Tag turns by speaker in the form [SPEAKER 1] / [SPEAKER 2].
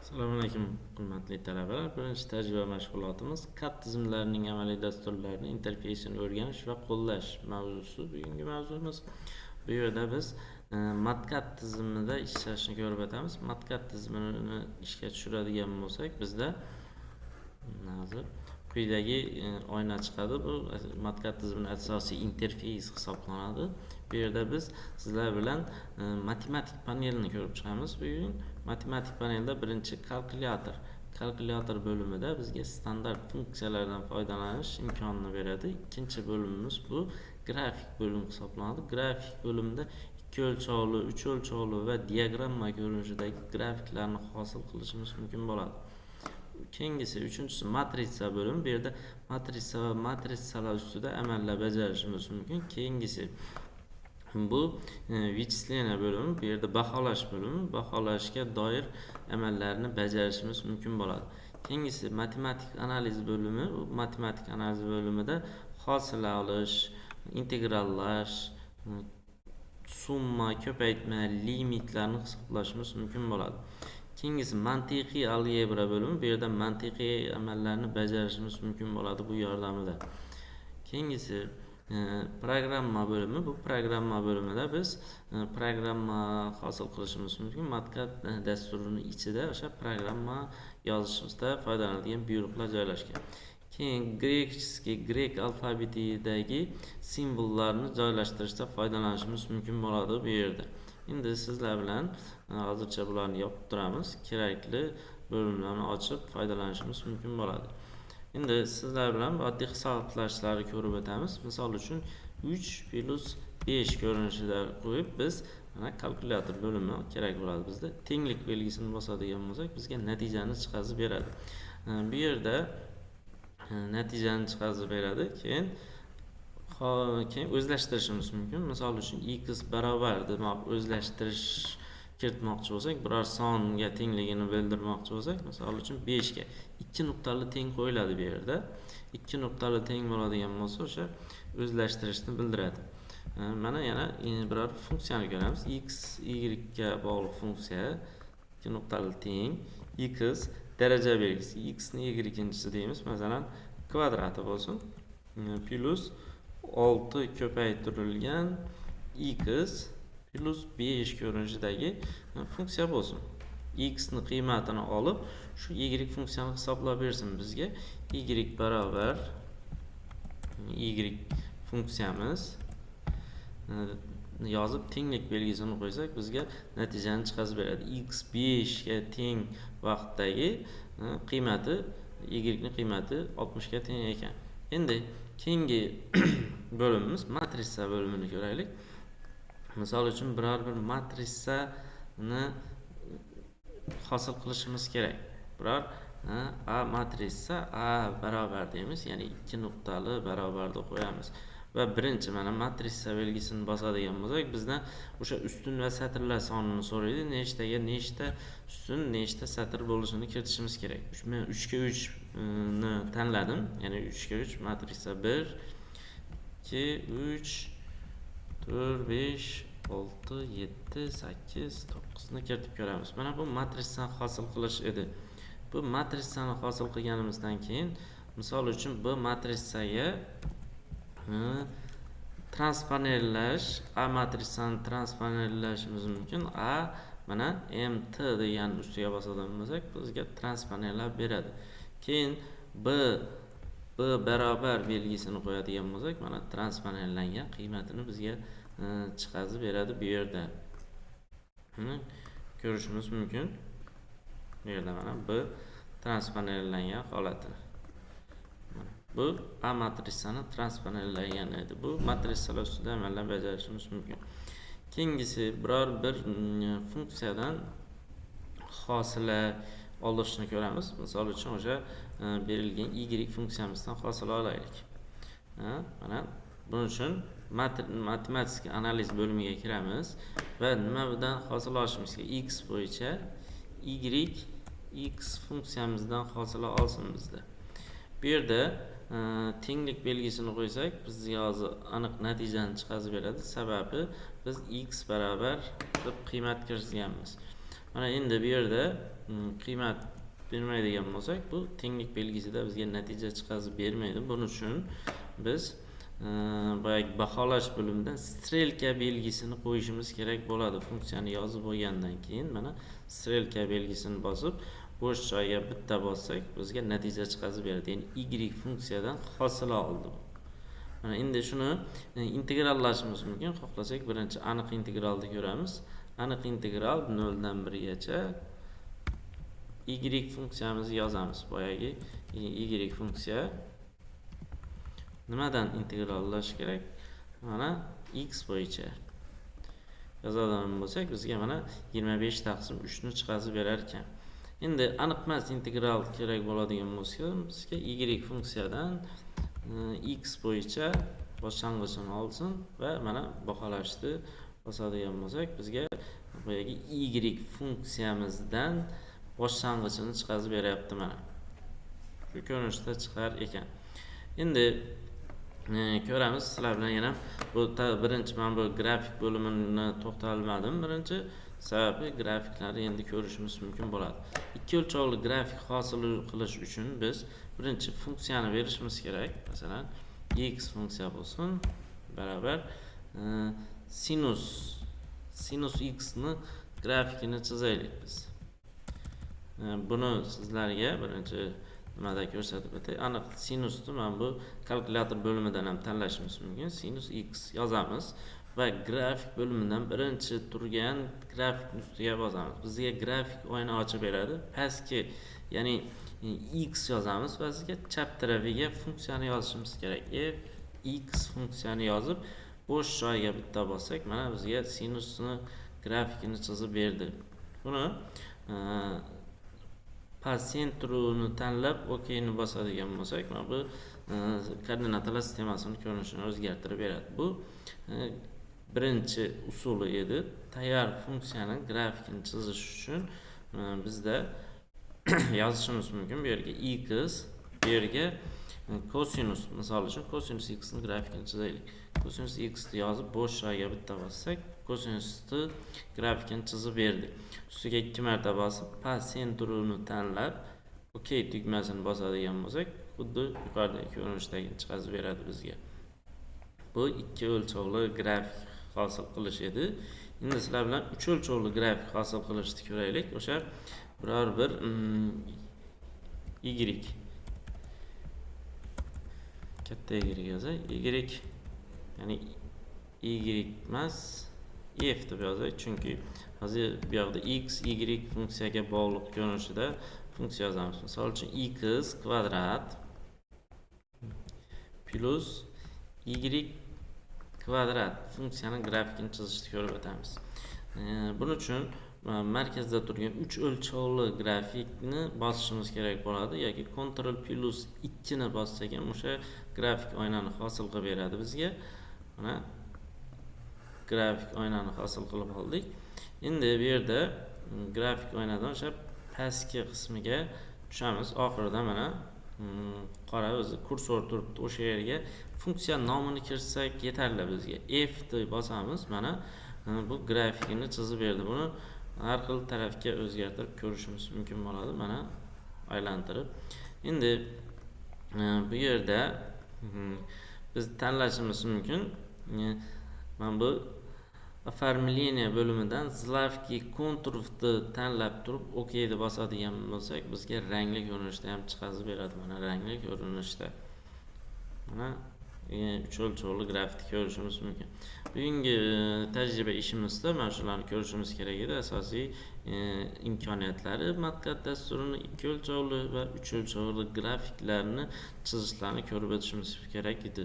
[SPEAKER 1] Assalomu alaykum, hurmatli talabalar. Birinchi tajriba mashg'ulotimiz CAD tizimlarining amaliy dasturlarini interfeysini o'rganish va qo'llash mavzusi bugungi mavzumiz. Bu yerda biz Mathcad tizimida ishlashni ko'rib o'tamiz. Mathcad tizimini ishga tushiradigan bo'lsak, bizda hozir quyidagi oyna chiqadi. Bu Mathcad tizimining asosiy interfeys hisoblanadi. Bu yerda biz sizlar bilan matematik panelni ko'rib chiqamiz bugun. Matematik panelda birinchi kalkulyator. Kalkulyator bo'limida bizga standart funksiyalardan foydalanish imkonini beradi. Ikkinchi bo'limimiz bu grafik bo'lim hisoblanadi. Grafik bo'limida 2 o'lchovli, 3 o'lchovli va diagramma ko'rinishidagi grafiklarni hosil qilishimiz mumkin bo'ladi. Keyingisi, uchinchisi matritsa bo'limi. Bu yerda matritsa va matritsalar ustida amallar bajarishimiz mumkin. Keyingisi bu вычисление bo'limi. Bu yerda baholash bo'limi. Baholashga doir amallarni bajarishimiz mumkin bo'ladi. Keyingisi matematik analiz bo'limi. Bu matematik analiz bo'limida hosila olish, integrallash, summa, ko'paytma, limitlarni hisoblashimiz mumkin bo'ladi. Keyingisi mantiqiy algebra bo'limi. Bu yerda mantiqiy amallarni bajarishimiz mumkin bo'ladi bu yordamida. Keyingisi programma bo'limi. Bu programma bo'limida biz programma hosil qilishimiz mumkin. Mathcad dasturining ichida o'sha programma yozishimizda foydalanadigan buyruqlar joylashgan. Keyin греческий, grek alfabetidagi simvollarni joylashtirishda foydalanishimiz mumkin bo'ladi bu yerda. Endi sizlar bilan hozircha bularni yopib turamiz. Kerakli bo'limlarni ochib foydalanishimiz mumkin bo'ladi. Endi sizlar bilan oddiy hisoblashlarni ko'rib o'tamiz. Misol uchun 3 plus 5 ko'rinishida qo'yib biz mana kalkulyator bo'limi kerak bo'ladi bizda. Tenglik belgisini bosadigan bo'lsak, bizga natijani chiqazib beradi. Bu yerda natijani chiqazib beradi. Keyin o'zlashtirishimiz mumkin. Misol uchun x barobar demoq o'zlashtirish kiritmoqchi bo'lsak, biror songa tengligini bildirmoqchi bo'lsak, misol uchun 5 ga 2 nuqtali teng qo'yiladi bu yerda. 2 nuqtali teng bo'ladigan bo'lsa, o'sha o'zlashtirishni bildiradi. Mana yana biror funksiyani ko'ramiz. X y ga bog'liq funksiya 2 nuqtali teng x daraja belgisi x ni y-inchisi deymiz. Masalan, kvadrati bo'lsin. Plus 6 ko'paytirilgan x plus 5 ko'rinishidagi funksiya bo'lsin. X ni qiymatini olib, shu y funksiyani hisoblab bersin bizga. Y barobar y funksiyamiz yozib tenglik belgisini qo'ysak, bizga natijani chiqazib beradi. X 5 ga teng vaqtdagi qiymati, y ni qiymati 60 ga teng ekan. Endi keyingi bo'limimiz matritsa bo'limini ko'raylik. Misol uchun biror bir matritsani hosil qilishimiz kerak. Biror A matritsa A barobar deymiz, ya'ni 2 nuqtali barobarda qo'yamiz. Va birinchi mana matritsa belgisini bosadigan bo'lsak, bizdan o'sha ustun va satrlar sonini so'raydi. Nechtaga nechta ustun, nechta satr bo'lishini kiritishimiz kerak. Men 3 ga 3 ni tanladim, ya'ni 3 ga 3 matritsa 1 2 3 4 5 6 7 8 9 ni kiritib ko'ramiz. Mana bu matritsani hosil qilish edi. Bu matritsani hosil qilganimizdan keyin, misol uchun B matritsaga transponerlash, A matritsani transponerlashimiz mumkin. A mana MT degan ustiga bosadigan bo'lsak, bizga transponerlab beradi. Keyin B barobar belgisini qo'yadigan bo'lsak, mana transponerlangan qiymatini bizga chiqazib beradi bu yerda. Ko'rishimiz mumkin. Bu yerda mana B transponerlangan holati. Bu A matritsani transponerlagan edi. Bu matritsalar ustida amallar bajarishimiz mumkin. Keyingisi biror bir funksiyadan hosila olishni ko'ramiz. Misol uchun o'sha berilgan y funksiyamizdan hosila olaylik. Mana buning uchun matematik analiz bo'limiga kiramiz va nima bilan hosila olishimiz kerak? X bo'yicha y x funksiyamizdan hosila olsin bizda. Bu yerda tenglik belgisini qo'ysak, bizga hozir aniq natijani chiqazib beradi. Sababi biz x barobar deb qiymat kiritganmiz. Mana endi bu yerda qiymat bermaydigan bo'lsak, bu tenglik belgisida bizga natija chiqazib bermaydi. Buning uchun biz boyagi baholash bo'limidan strelka belgisini qo'yishimiz kerak bo'ladi. Funksiyani yozib bo'lgandan keyin mana strelka belgisini bosib, bo'sh joyga bitta bossak, bizga natija chiqazib beradi. Ya'ni y funksiyadan hosil oldi. Mana endi shuni integrallashimiz mumkin. Xohlasak birinchi aniq integralni ko'ramiz. Aniq integral 0 dan 1 gacha y funksiyamizni yozamiz. Boyagi y funksiya nimadan integrallash kerak? Mana x bo'yicha yozadigan bo'lsak, bizga mana 25 taqsim 3 ni chiqazib berar ekan. Endi aniq emas integral kerak bo'ladigan bo'lsa, bizga y funksiyadan x bo'yicha boshlang'ichini olsin va mana baholashni bosadigan bo'lsak, bizga boyagi y funksiyamizdan boshlang'ichini chiqazib beryapti mana. Shu ko'rinishda chiqar ekan. Endi ko'ramiz sizlar bilan yana bu birinchi mana bu grafik bo'limini to'xtalmadim birinchi. Sababi grafiklarni endi ko'rishimiz mumkin bo'ladi. Ikki o'lchovli grafik hosil qilish uchun biz birinchi funksiyani berishimiz kerak. Masalan, x funksiya bo'lsin barobar sinus x ni grafikini chizaylik biz. Buni sizlarga birinchi nimada ko'rsatib o'tay. Aniq sinusni mana bu kalkulyator bo'limidan ham tanlashimiz mumkin. Sinus x yozamiz va grafik bo'limidan birinchi turgan grafikni ustiga bosamiz. Bizga grafik oyna ochib beradi. Pastki, ya'ni x yozamiz va sizga chap tarafiga funksiyani yozishimiz kerak. F x funksiyani yozib, bo'sh joyga bitta bossak, mana bizga sinusni grafikini chizib berdi. Buni по центру ni tanlab OK ni bosadigan bo'lsak, mana bu koordinatalar sistemasini ko'rinishini o'zgartirib beradi. Bu birinchi usuli edi. Tayyor funksiyani grafikini chizish uchun bizda yozishimiz mumkin. Bu yerga x, bu yerga kosinus, misol uchun kosinus x ni grafikini chizaylik. Kosinus x ni yozib bo'sh joyga bitta bossak, kosinusni grafikini chizib berdi. Ustiga 2 marta bosib, по центру ni tanlab, OK tugmasini bosadigan bo'lsak, xuddi yuqoridagi ko'rinishdagini chiqazib beradi bizga. Bu ikki o'lchovli grafik hosil qilish edi. Endi sizlar bilan 3 o'lchovli grafik hosil qilishni ko'raylik. O'sha biror bir y katta y yozay, y ya'ni y emas f deb yozay, chunki hozir bu yoqda x, y funksiyaga bog'liq ko'rinishida funksiya yozamiz. Misol uchun x kvadrat plus y kvadrat funksiyaning grafikini chizishni ko'rib o'tamiz. Buning uchun markazda turgan 3 o'lchovli grafikni bosishimiz kerak bo'ladi yoki Ctrl plus 2 ni bossak ham o'sha grafik oynani hosil qilib beradi bizga. Mana grafik oynani hosil qilib oldik. Endi bu yerda grafik oynadan o'sha pastki qismiga tushamiz. Oxirida mana qora o'zi kursor turibdi, o'sha yerga funksiya nomini kiritsak yetarli bizga. F deb bosamiz, mana bu grafikini chizib berdi. Buni har xil tarafga o'zgartirib ko'rishimiz mumkin bo'ladi. Mana aylantirib. Endi bu yerda biz tanlashimiz mumkin. Mana bu оформление bo'limidan Zlavki konturni tanlab turib OK deb bosadigan bo'lsak, bizga rangli ko'rinishda ham chiqazib beradi. Mana rangli ko'rinishda. Mana 3 o'lchovli grafikni ko'rishimiz mumkin. Bugungi tajriba ishimizda mana shularni ko'rishimiz kerak edi. Asosiy imkoniyatlari Mathcad dasturini 2 o'lchovli va 3 o'lchovli grafiklarni chizishlarni ko'rib o'tishimiz kerak edi.